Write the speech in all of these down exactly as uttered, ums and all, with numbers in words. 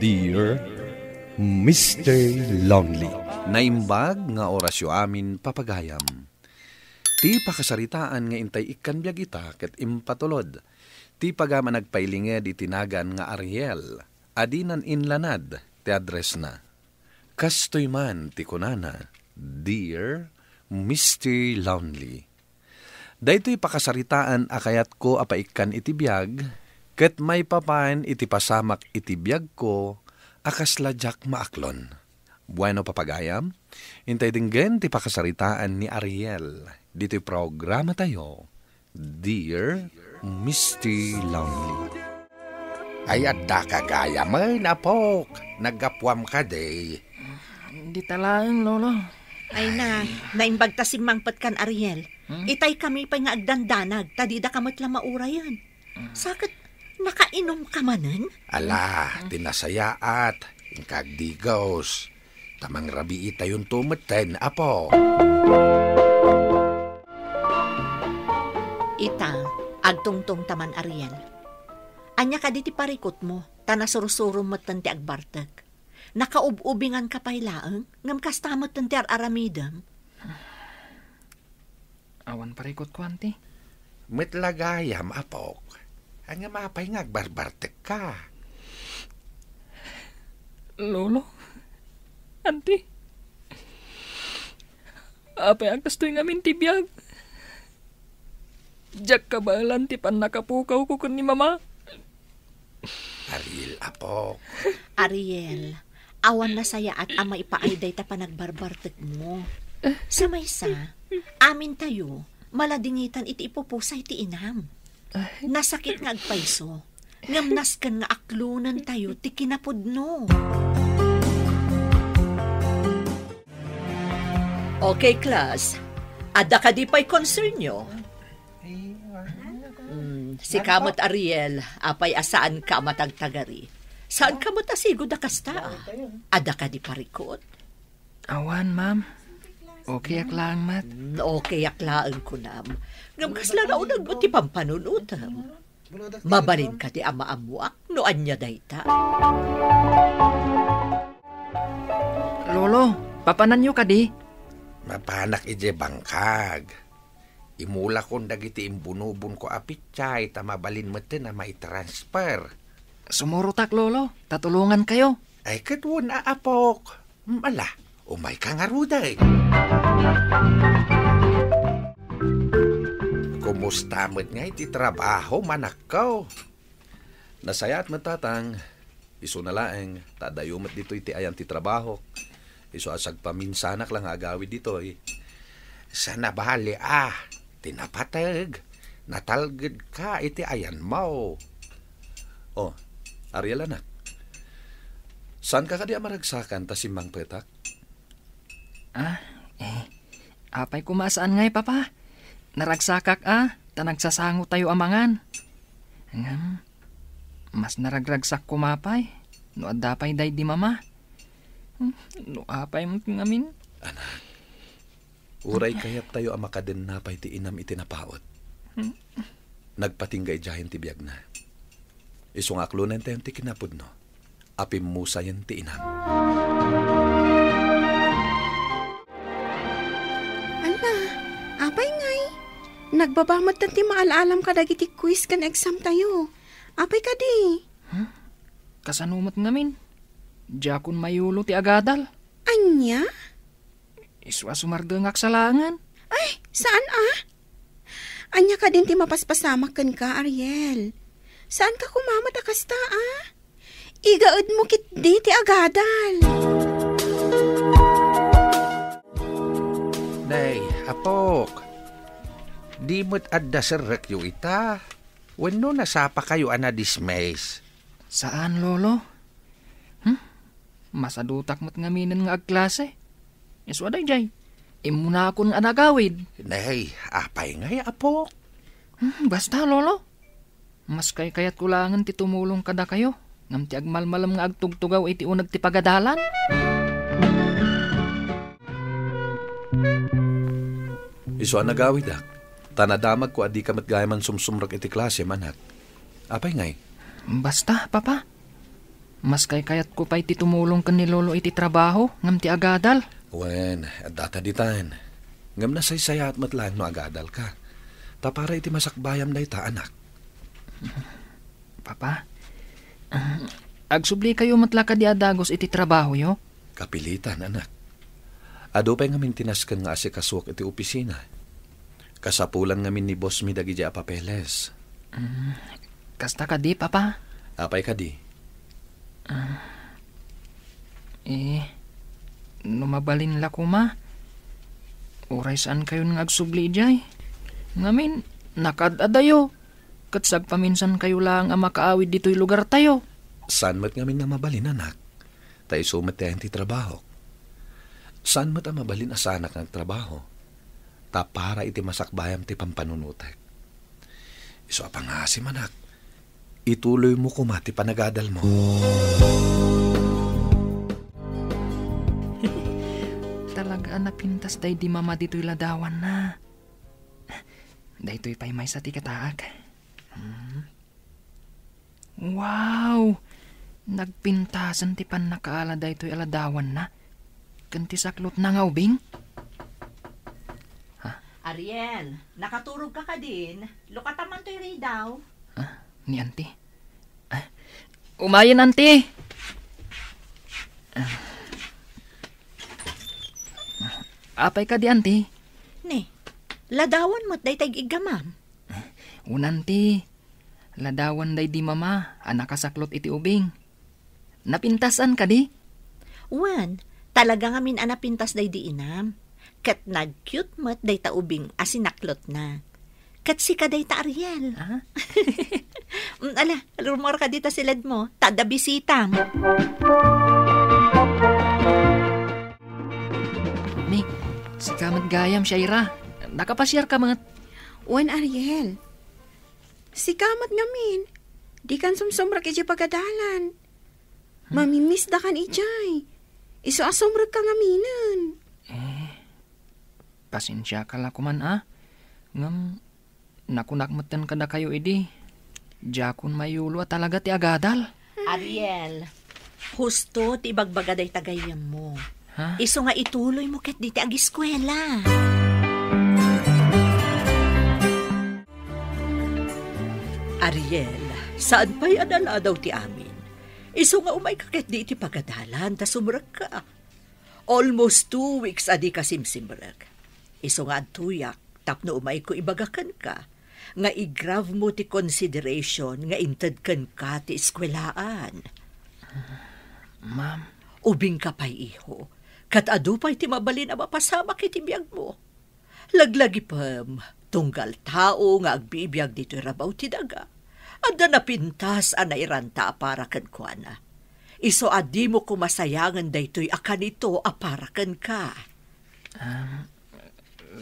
Dear Mister Lonely. Naimbag nga orasyo amin, papagayam. Ti pakasaritaan nga intay ikkan biag ita ket impatulod ti pagam a nagpailinged iti nagan nga Ariel, a dinan inlanad ti addressna. Kastoy man ti kunana, "Dear Mister Lonely." Daytoy pakasaritaan a kayatko a paikkan iti biag, ket maipapan iti pasamak iti biagko a kasla diak maaklon. Bueno, papagayam, intay denggen ti pakasaritaan ni Ariel ditoy programatayo, Dear Mister Lonely. Ay, adda ka gayamen, apok. Naggapuam kadi. Dita laeng, Lolo. Ay na, naimbag ta simmangpet kan Ariel. Hmm? Itay kami pay nga agdandanag, ta dida ka met la maurayen. Sa ket, nakainom ka manen? Ala, ti nasayaat, inka agdigos. Ta mangrabiitayonto metten, apo. Ita, agtungtong ta man, Ariel. Ania kadi ti parikutmo, ta nasursurom metten ti agbartek? Nakaub-ubingan ka pay laeng, ngem kasta metten ti ar-aramidem? Awan parikutko, anti. Met la gayam, apok. Ania apay nga agbarbartek ka? Lolo, anti. Apay a kastoy ngamin ti biag? Diak kabaelan ti pannakapukawko ken ni Mama. Ariel, apok. Ariel, awan nasayaat a maipaay dayta panagbarbartekmo. Sa maysa, amintayo, maladingitan iti ipupusay ti inam. Nasakit nga agpayso, ngem nasken nga aklonentayo ti kinapudno. Okay, class. Adda kadi pay concernyo? Mm, sika met, Ariel, apay a saanka a matagtagari? Saanka met a sigud a kasta, a? Adda kadi parikut? Awan, ma'am. Okay ak laeng met. Mm, okay ak laeng kunam. Ngem kasla nauneg met ti pampanunotem. Mabalin kadi a maammuak no ania dayta? Lolo, papananyo kadi? Mapanak idiay bangkag. Imulakon dagiti imbunobonko a pitiay ta mabalin metten a maitransfer. Sumurotak, Lolo, ta tulongankayo. Ay, ket wen a, apok. Ala, umayka ngaruden. Kumusta met ngay ti trabaho, anakko? Nasayaat met, Tatang. Isuna laeng, ta adayo met ditoy ti ayan ti trabahok. Isu a sagpaminsanak la nga agawid ditoy. Saan a bali a, ti napateg, natalgedka iti ayanmo. Oh, Ariel, anak. Saanka kadi a maragsakan ta simmangpetak? Ah, eh, apay koma a saan ngay, Papa? Naragsakak a, ta nagsasangotayo a mangan. Ngem, mas naragragsak koma pay no adda pay daydi Mama. Hmm, no apay met ngamin? Anak, uray kayattayo a makadenna pay ti inam iti napaut. Hmm. Nagpatingga idiayen ti biagna. Isu nga aklonentayon ti kinapudno a pimmusayen ti inam. Ala, apay ngay? Nagbaba metten ti maal-alam kadagiti quiz ken exam tayo. Apay kadi? Hmm? Kasano met ngamin? Diakon mayulo ti agadal. Ania? Isu a sumardengak sa laengen. Ay, saan a? Ania kadin ti mapaspasamak kenka, Ariel? Saanka koma met a kasta a? Igaedmo ketdi ti agadal. Nay, apok, di met adda serrekyo ita? Wenno nasapakayo a nadismiss? Saan, Lolo. Hmm? Masadutak met ngaminen nga agklase. Isu a daydiay, immunakon nga nagawid. Nay, apay ngay, apo? Hmm, basta, Lolo. Mas kaykayatko laengen ti tumulong kadakayo, ngem ti agmalmalem nga agtugtugaw iti uneg ti pagadalan. Isu a nagawidak, ta nadamagko a dika met gayam sumsumrek iti klasem, anak. Apay ngay? Basta, Papa. Mas kaykayatko pay ti tumulong ken ni Lolo iti trabaho ngem ti agadal. Wen, addata ditan. Ngem nasaysayaat met laeng no agadalka. Ta para iti masakbayam dayta, anak. Papa, agsublikayo met la kadi a dagus iti trabahoyo? Kapilitan, anak. Adu pay ngamin ti nasken nga asikasuak iti opisina. Kasapulan ngamin ni boss mi dagiti a papeles. Mm, kasta kadi, Papa? Apay kadi? Ah, eh, no mabalin la koma, uray saankayon nga agsubli idiay. Ngamin, nakaad-adayo, ket sagpaminsankayo laeng a makaawid ditoy lugartayo. Saan met ngamin nga mabalin, anak? Ta isu met ti ayan ti trabahok. Saan met a mabalin a saanak nga agtrabaho? Ta para iti masakbayam ti pampanunotek. Isu a pangasim, anak. Ituloymo koma ti panagadalmo. Talaga a napintas daydi mama ditoy ladawanna. Daytoy pay maysa ti kataak. Hmm. Wow! Nagpintasen ti pannakaala daytoy a ladawanna ken ti saklotna nga ubing. Ha? Ariel, nakaturogka kadin? Lukataman toy ridaw. Ha? Ni Auntie? Ah, umayen, Auntie! Ah. Apay kadi, Auntie? Ni, ladawan met dayta ig-iggamam. Wen, Auntie. Ladawan daydi mama a nakasaklot iti ubing. Napintasan kadi? Wen, talaga ngamin a napintas daydi inam. Ket nag-cute met dayta ubing a sinaklotna. Ket sika dayta, Ariel. Ah? Mm, ala, rumuarka dita siledmo, ta adda bisitam. Ni, sika met gayam, Shaira. Nakapasiarka met? Wen, Ariel. Sika met ngamin, dikan sumsumrek idiay pagadalan. Hmm? Mamimissdakan idiay. Isu a sumrekka ngaminen. Eh, pasensiaka la koman a. Ngem, nakunak metten kadakayo idi, diakon mayulo a talaga ti agadal. Ariel, husto ti ibagbaga dayta gayyemmo. Ha? Isu nga ituloymo ketdi ti agiskuela. Ariel, saan pay a naladaw ti amin. Isu nga umayka ketdi iti pagadalan ta sumrekka. Almost two weeks a dika simsimrek. Isu nga adtoyak tapno umayko ibaga kenka nga igravmo ti consideration nga inted kenka ti eskuelaan. Ma'am. Ubingka pay, iho, ket adu pay ti mabalin a mapasamak iti biagmo. Laglagipem, tunggal tao nga agbibiag ditoy rabaw ti daga, adda napintas a nairanta a para kenkuana. Isu a dimo koma sayangen daytoy a kanito a para kenka. Ah,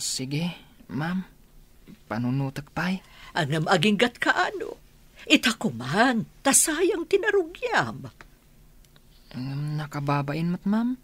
sige, ma'am. Panunotek pay. Ngem aginggatka, ano? Ita koman, ta sayang ti narugiam. Ngem nakababain met, ma'am.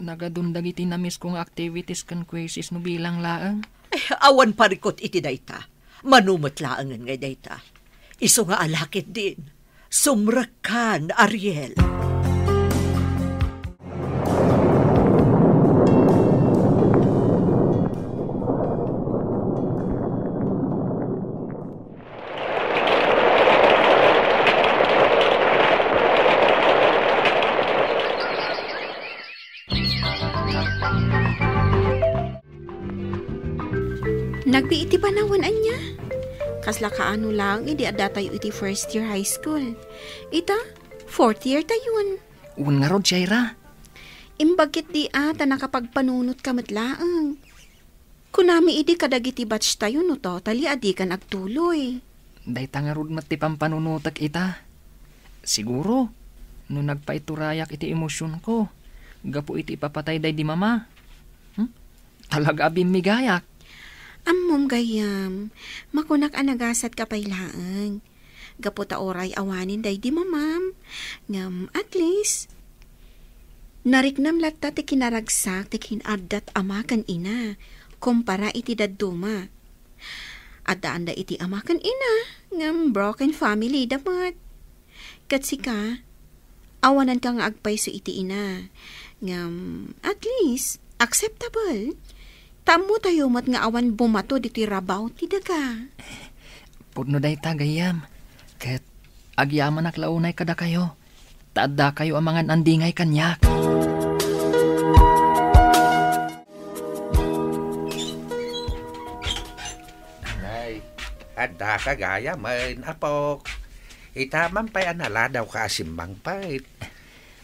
Nagadun dagiti namisko nga activities ken quizzes no bilang laeng. Eh, awan parikut iti dayta. Mano met laengen nga dayta. Isu nga ala ketdin. Sumrekkan, Ariel. Nagbi iti panawen, ania? Kasla kaano laeng idi addatayo iti first year high school. Ita, fourth year tayon. Wen ngarud, Shaira. Imbag ketdi a ta nakapagpanunotka met laeng. Kunami idi kadagiti batch tayo no totally a dikan agtuloy. Dayta ngarud met ti pampanunotek ita. Siguro, no nagpaiturayak iti emosyonko, gapu iti ipapatay daydi mama. Hmm? Talaga a bimmigayak. Ammom, gayyem, makunak a nagasatka pay laeng. Gapu ta uray awanen daydi mamam, ngem at least, nariknam latta ti kinaragsak ti kin-addat ama ken ina, kumpara iti dadduma. Addaanda iti ama ken ina, ngem broken family da met. Ket sika, Awananka nga agpayso iti ina. Ngem, at least, acceptable. Ta ammotayo met nga awan bumato ditoy rabaw ti daga. Pudno dayta, gayyem. Ket agyamanak la unay kadakayo, ta addakayo a mangan-andingay kaniak. Nay, addaka gayamen, apok. Ita man pay a naladawka a simmangpet.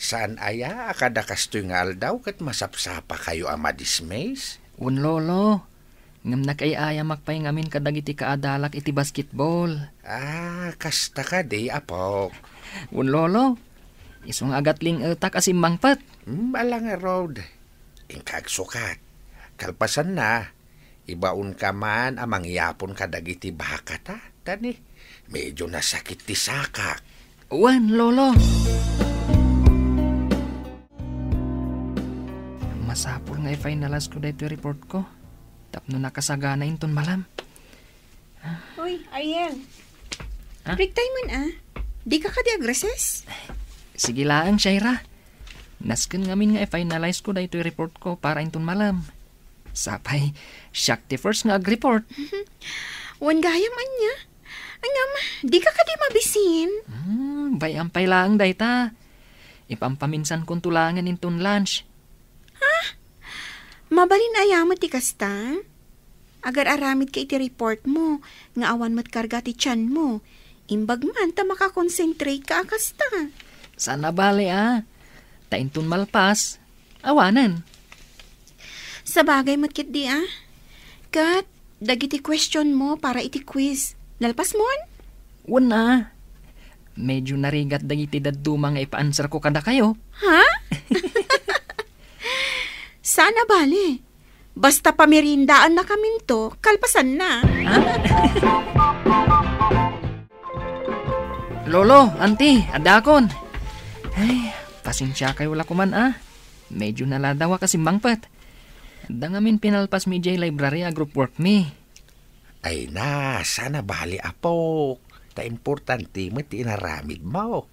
Saan aya a kada kastoy nga aldaw ket masapsapakayo a madismiss? Wen, Lolo. Ngem nakay-ayamak pay ngamin kadagiti kaadalak iti basketball. Ah, kasta kadi, apok? Wen, Lolo. Isu nga agatling-etak a simmangpet. Hmm, ala ngarud. Inka agsukat. Kalpasanna, ibaonka man a mangyapon kadagiti bakata, ta ni, medio nasakit ti sakak. Wen, Lolo. Masapul nga i-finalize ko daytoy report ko tapno nakasagana inton malem. Uy, Ariel. Ah? Break time man, ah. Dika kadi ag-recess? Sige laeng, Shaira. Nasken ngamin nga i-finalize ko daytoy report ko para inton malem. Sapay, siak ti first nga ag-report. Wen gayam ania? Ngem, dika kadi mabisin? Hmm, bay-am pay laeng dayta. Ipampaminsankonto laengen inton lunch. Ha? Mabalin aya met ti kasta? Agar-aramidka iti report mo, nga awan met karga ti tian mo. Imbag man ta makakonsentrate ka a kasta. Saan a bale, a. Ta inton malpas, awanen. Sabagay met ketdi, a. Ket, dagiti question mo para iti quiz, nalpas mon? Wen, a. Medio narigat dagiti dadduma nga ipa-answer ko kadakayo. Ha? Saan a bale. Basta pameriendaannakaminto, kalpasanna. Ha? Lolo, Auntie, addaakon. Ay, pasensiakayo la koman, a. Medio naladawak a simmangpet. Adda ngamin pinalpasmi idiay library a group work mi. Ay na, saan a bale, apok. Ta importante met ti inaramidmo.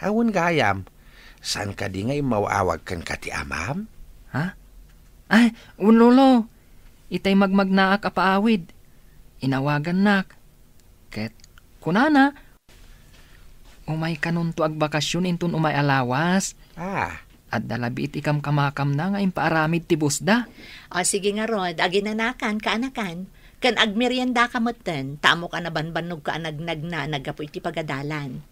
Awan gayam, saan kadi nga immaw-awag kenka ti amam? Ha? Ay, wen, Lolo. Itay magmagnaak a paawid. Inawagannak. Ket kunana, "Umay kanonto agbakasyon inton umay a lawas." Ah. Adda labi iti kamkamakamna nga impaaramid ti boss da. O, sige ngarud, aginanakan, kaanakan, ken agmeriendaka metten, ta ammok a nabanbannogka a nagnagna a naggapu iti pagadalan.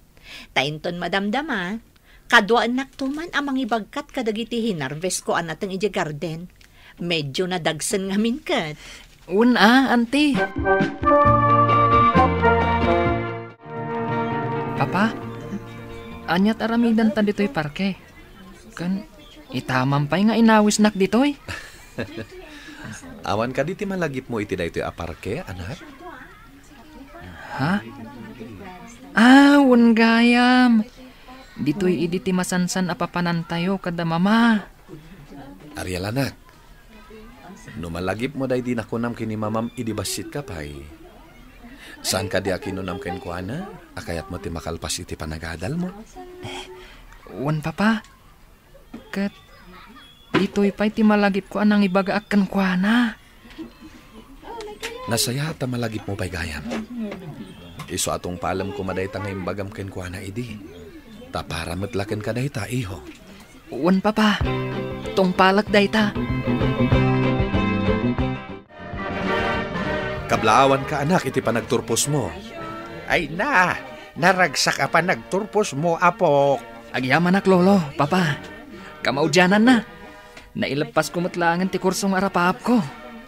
Ta inton madamdama, kaduaennakto man a mangibagkat kadagiti hinarvestko a nateng idiay garden. Medio nadagsen ngamin ket. Wen a, Auntie. Papa, aniat aramidenta ditoy parke? Ken itaman pay nga inawisnak ditoy? Awan kadi ti malagipmo iti daytoy a parke, anak? Ha? Ah, wen gayam. Ditoy idi ti masansan a papanantayo kada mama. Ariel, anak, no malagipmo daydi nakunam ken ni mamam idi bassitka pay, saan kadi a kinunam kenkuana a kayatmo ti makalpas iti panagadalmo? Wen, Papa. Ket ditoy pay ti malagipko a nangibagaak kenkuana. Nasayaat ta malagipmo pay gayam. Isu a tungpalem koma dayta nga imbagam kenkuana idi. Ta para met la kenka dayta, iho. Wen, Papa. Tungpalek dayta. Kablaawanka, anak, iti panagturposmo. Ay na, naragsak a panagturposmo, apok. Agyamanak, Lolo, Papa. Kamaudiananna. Naileppasko met laengen ti kurso nga arapaapko.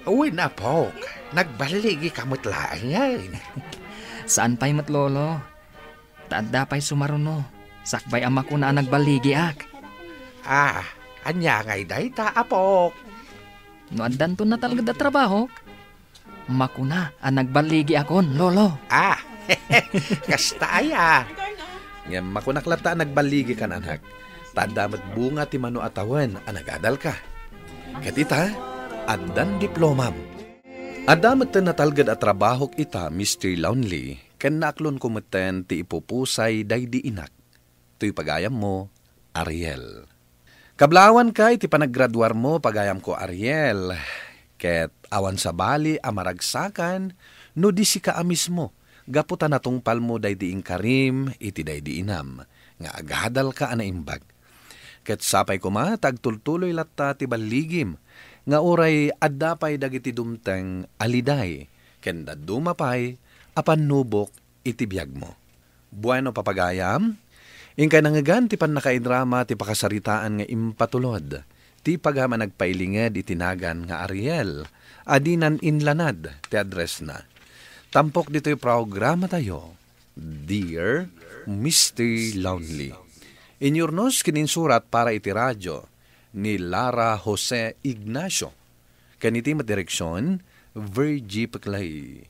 Wen, apok. Nagballigika met laengen. Saan pay met, Lolo. Ta adda pay sumaruno, sakbay a makuna a nagballigiak. Ah, ania ngay dayta, apok? No addanton natalged a trabahok, makuna a nagballigiakon, Lolo. Ah, kasta aya. Ngem makunak latta a nagballigikan, anak. Ta adda met bunga ti mano a tawen a nagadalka. Ket ita, addan diplomam. Adda metten natalged a trabahok ita, Mister Lonely, ken naaklonko metten ti ipupusay daydi inak. Toy pagayammo, Ariel. Kablawanka iti panaggraduarmo, pagayamko Ariel, ket awan sabali a maragsakan no di sika a mismo, gapu ta natungpalmo daydi inkarim iti daydi inam nga agadalka a naimbag. Ket sapay koma ta agtultuloy latta ti balligim nga uray adda pay dagiti dumteng a liday ken dadduma pay a pannubok iti biagmo. Bueno, papagayam, inkay nangngegan ti pannakaidrama ti pakasaritaan nga impatulod ti pagayam a nagpailinged iti nagan nga Ariel a dinan inlanad ti addressna. Tampok ditoy programatayo, Dear Mister Lonely. Inyurnos ken insurat para iti radyo ni Lara Jose Ignacio ken iti met direksion, Virgie Peclay.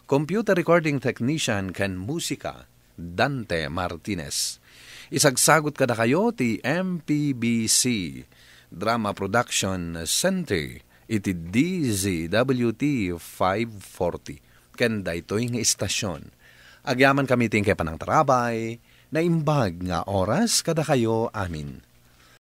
Computer recording technician ken musika, Dante Martinez. Isagsagot kadakayo ti M P B C Drama Production Center iti D Z W T five forty ken daytoy nga istasyon. Agyamankami ti inkay panangtarabay, naimbag nga oras kadakayo amin.